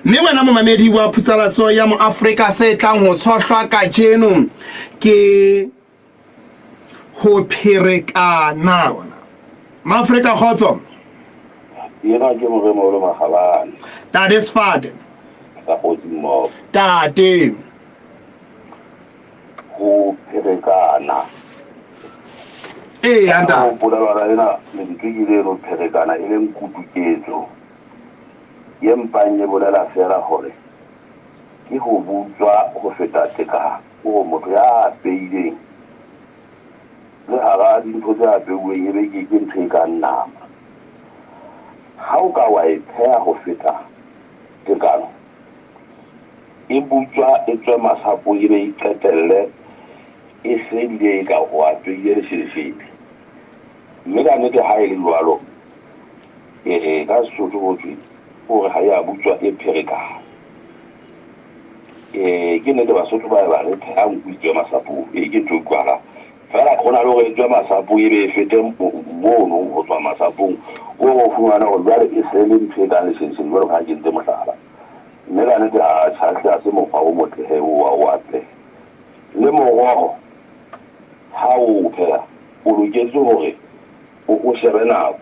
Mme wena momamedi wa Phutsalatso ya Moafrika, se tlang ho tshohlwa kajeno ke ho pherekana. Maafrika, kgotso. Yena ke Moremolo Makgabane. Tate Sefate. Ka kgotsi mmogo. Tate. Ho pherekana. Ee, anta. Ho polelwana ena lentswe ke leno pherekana e leng kutuketso ye mpang e bolela feela hore ke ho butswa ho feta tekano. Hore motho ya apeileng le hara dintho tse apeuweng e be ke ke ntho e kang nama. Ha o ka wa e pheha ho feta tekano, e butswa e tswe masapong e be e qetelle e se bile e ka o apeile lesheleshele. Mme ka nnete ha e le jwalo, e ka Sesotho ho thwe o re ha e a butswa e pherekane. Ee, ke nnete Basotho ba ye ba re pheha nku e tswe masapong. Ee, ke ntho e utlwahalang. Feela ho na le hore e tswe masapong e be e fete mono ho tswa masapong, o re o fumane hore jwale e se le ntho e kang lesheleshele jwalo ka ha ke entse mohlala. Mme ka nnete ha tjha ha se mokgwa o motle he oo wa ho apeha. Le moroho ha o o pheha o loketse hore o o shebe nako.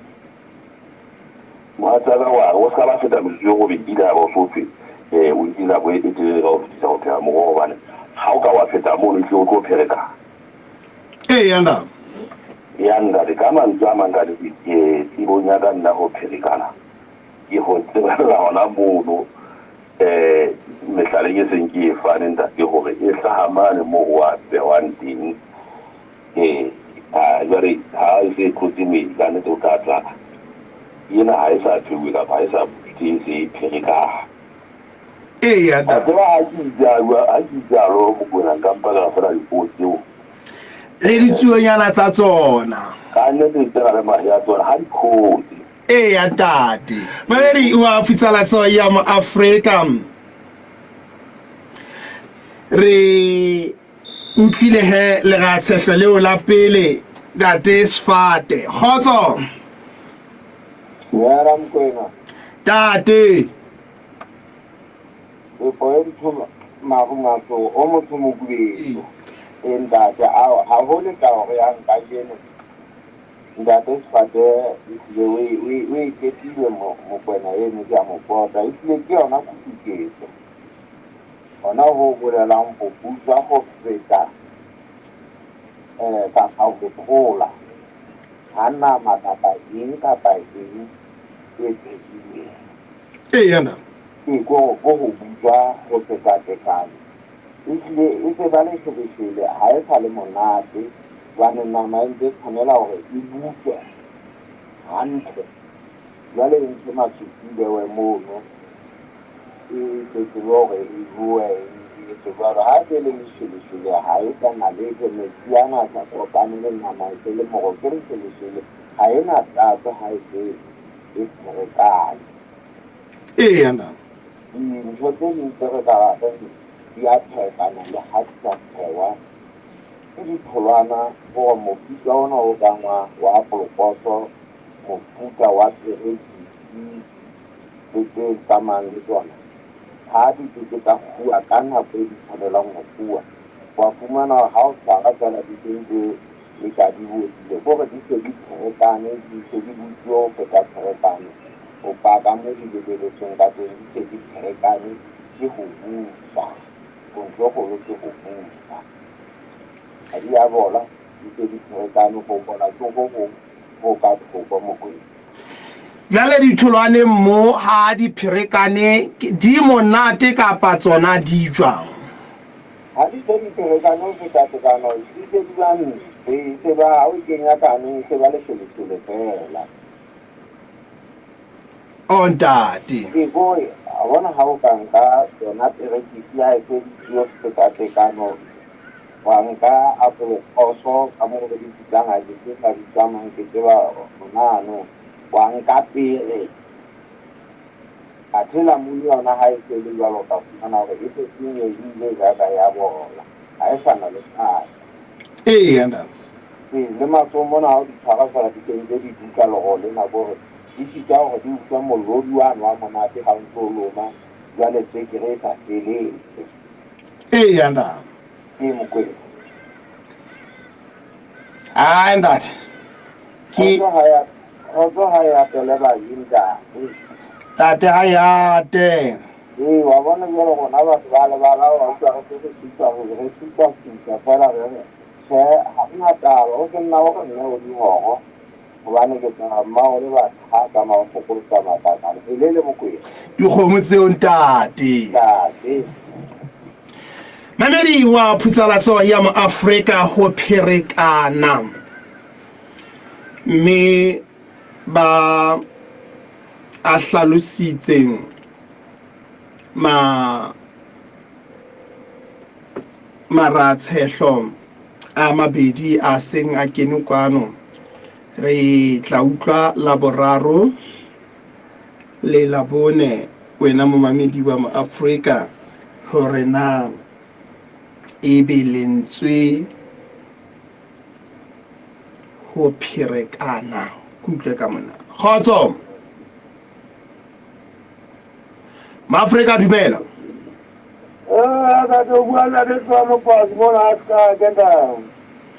Mohatsaka wa re o ska ba feta metsotso e robedi le haeba o so thwe o nkile nako e telele ka ho fetisa ho pheha moroho hobane ha o ka wa feta mono ehlile o tlo pherekana. Eya ntate. Eya ntate, ka mantswe a mang ntate ke tsebong ya ka nna ho pherekana ke ho tsebella hona mono mehlaleng e seng ke e fane ntate hore e hlaha mane moo ho a behwang teng. Ee, a jwale ha e se e tlotse moedi ka nnete o tla tla ena ha e sa pheuwe kapa ha e sa butswitse e se e pherekana. Eya, Wa tseba ha ke itsalo, ha ke itsalo Mokoena nka mpa ka re fela dipuo tseo. Le ditsuonyana tsa tsona. Ka nnete tsena le mahe a tsona ha di khotse. Eya ntate. Mamedi wa Phutshalatso ya Moafrika. Re utlwile he leratshehlo leo la pele ntate Sefate. Kgotso. Dumela Mokoena. Tate. Tefo e ntsho maru maso o motsho mokubedu. E ntate ao ha ho le taolo ya nkajeno. Ntate Sefate ehlile o e ketile Mokoena eno ke a mo pota. Ehlile ke yona kutuketso. Hona ho bolelang ho butswa ho feta kapa ho tlola ha nama kapa eng kapa eng e phehilweng. Eya. Ke ko ho butswa ho feta tekano. Ehlile e se ba lesheleshele, ha e sa le monate hobane nama e ntse e tshwanela hore e butswe hantle. Jwale e ntshe matshwitsi e bewe mono. E tle tsebe hore e bue e etse jwalo. Ha se le lesheleshele ha e sa na letho, metsi ana a sa kopane le nama e se le moro, ke lesheleshele, ha e na tatso ha e se e pherekane. Eya na. Dintho tse ding tse re ka re di a pherekana le ha di sa phehwa ke ditholwana, hore mofuta ona o kang wa wa apolokoso, mofuta wa perekisi, le tse tsamayang le tsona, ha di ke ke tsa kguwa ka nako e di tshwanelang ho kguwa, wa fumana hore ha o tshwara feela di se ntse e ka di bodile, ke hore di se di pherekane, di se di butsuwe ho feta pherekano, ho paka moo di lebeletsweng ka teng, di se di pherekane ke ho butswa, ntho e kgolo ke ho butswa. Ha di a bola, di se di pherekane, ho bola ke ho hong ho ka thoko Mokwena. Bjale ditholwaneng mo ha di pherekane di monate kapa tsona di jwang? Ha di se di pherekane ho feta tekano, di se di ba mpe, e se ba ha o e kenya ka hanong e se ba lesheleshele feela. Oh ntate. Ke ko a bona ha o ka nka yona perekisi ha e se di tsuwe ho feta tekano, wa nka apolokoso ka moo re di bitsang ha ke tsebe mabitso a mang ke tseba hona ano. Wa nka pere. Athe lamunu yona ha e se e le jwalo, o tla fumana hore e se e nyehile jaaka ya bola. Ha e sa na le tatso. Eya ntate. Ee, le matsoho mona ha o di tshwara feela di sentse di dutla lero lena ke hore di sitwa hore di utlwe molodi wane wa monate ha o ntso o loma. Jwale tswekere e sa feletse. Eya ntate. Ee Mokwena. Hai ntate. Ke Kgotso ha e atele baji ntate. Ntate ha e ate. Ee, wa bona jwale rona batho ba lebala wa utlwa re se re supa hore re supa supa fela re re tjhe ha re na taba o ke nna o re mme o dihoro hobane ke tloha mmao le batha ka mafokolotsa matlakala e le le Mokwena. Dikgomo tseo ntate. Ntate. Mamedi wa phutsalatso ya moAfrika ho pherekana mme ba a hlalositse ma maratshehlo a mabedi a seng a kene kwano. Re tla utlwa Laboraro le Labone, wena momamedi wa Moafrika, hore na ebe lentswe ho pherekana. Ke utlwe ka mona. Kgotso! Maafrika dumela. Eh, ntate o bua ntate tloha mopasi mona a ska ke ntate.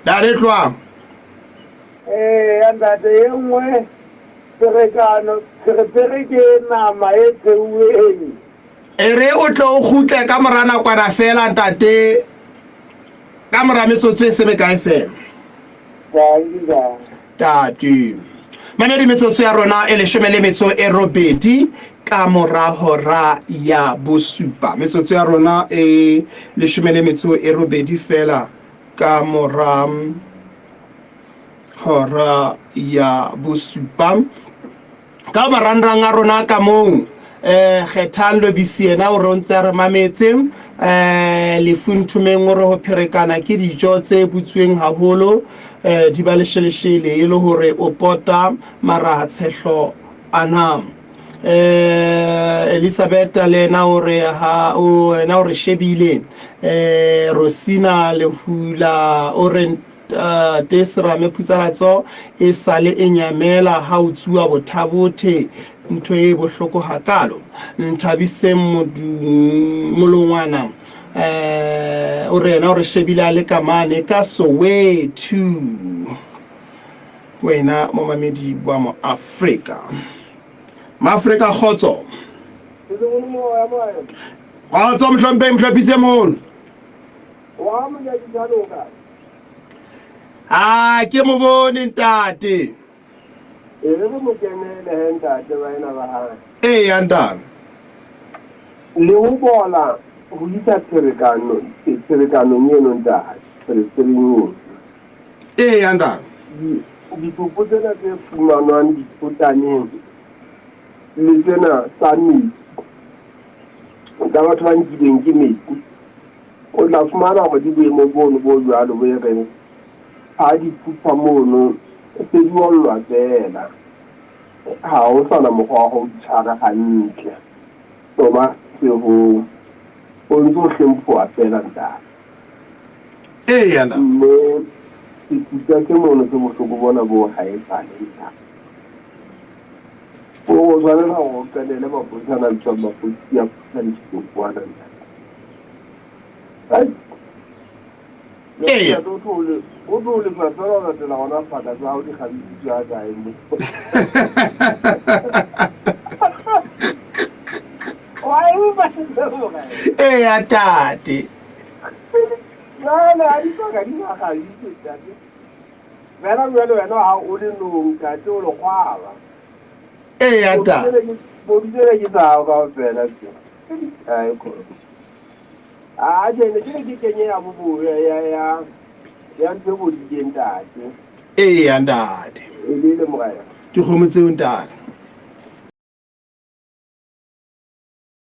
Ntate tloha. Eh, ya ntate e nngwe pherekano pherephere ke nama e pheuweng. E re o tle o kgutle ka mora nakwana fela ntate ka mora metsotso e se mekae fela. Tate. Mamedi metsotso ya rona e leshome le metso e robedi ka mora hora ya bosupa. Metsotso ya rona e leshome le metso e robedi fela ka mora hora ya bosupa. Ka marangrang a rona ka moo eh Kgethang Lobisi yena o re o ntse a re mametse eh Lefu Nthomeng o re ho pherekana ke dijo tse butsweng haholo eh di ba lesheleshele e le hore o pota mara tshehlo ana eh Elizabeth le yena o re ha o yena o re shebile eh Rosina Lehula o re Ntate Serame Phutsalatso e sale e nyamela ha o tsuwa bothabothe ntho e bohloko hakalo. Nthabiseng Molongwana eh o re yena o re shebile a le ka mane ka Soweto. Wena momamedi wa Moafrika. Maafrika kgotso. Kgotso mohlomphehi mohlophise mono. Wa monyadi jalo ka. A ke mo bone ntate. E re re mo kenele he ntate baena ba hae. Ee ya ntate. Le ho bola ho isa pherekano pherekanong eno ntate, pherefereng eno. Ee ya ntate. Ditopo tsena tse fumanwang dithotaneng le tsena tsa metsi tsa batho ba nkileng ke metsi O tla fumana hore di boemong bono bo jwalo bo e reng ha di phupha mono se di ollwa feela. Ha ho sa na mokgwa wa ho di tshwara hantle. Toba se ho o ntse o hlemphoha feela ntate. Eya na. Mme seputsa se mono se bohloko bona bo ha e sale ntate. O o tshwanela hore o qelele mapolesa ana a bitswang mapodisi a phutha disetopo ana ntate. Eya. O tlo lefa fela o latela gona phaka tsa gago di kgabisitswe ga kae mo. Wa e utlwa sentle morena? Eya tate. Jwale ha dipaka di sa kgabiswe tate. Fela jwale wena ha o le nong tate o lekgwaba. Eya tate. Boditsele ke tsa gago kaofela tse. Ai khona. A ke ne ke ne ke kenye ya bobo ya ya ya ya ntho e bodileng ntate. Eya ntate. E le le morena. Dikgomo tseo ntate.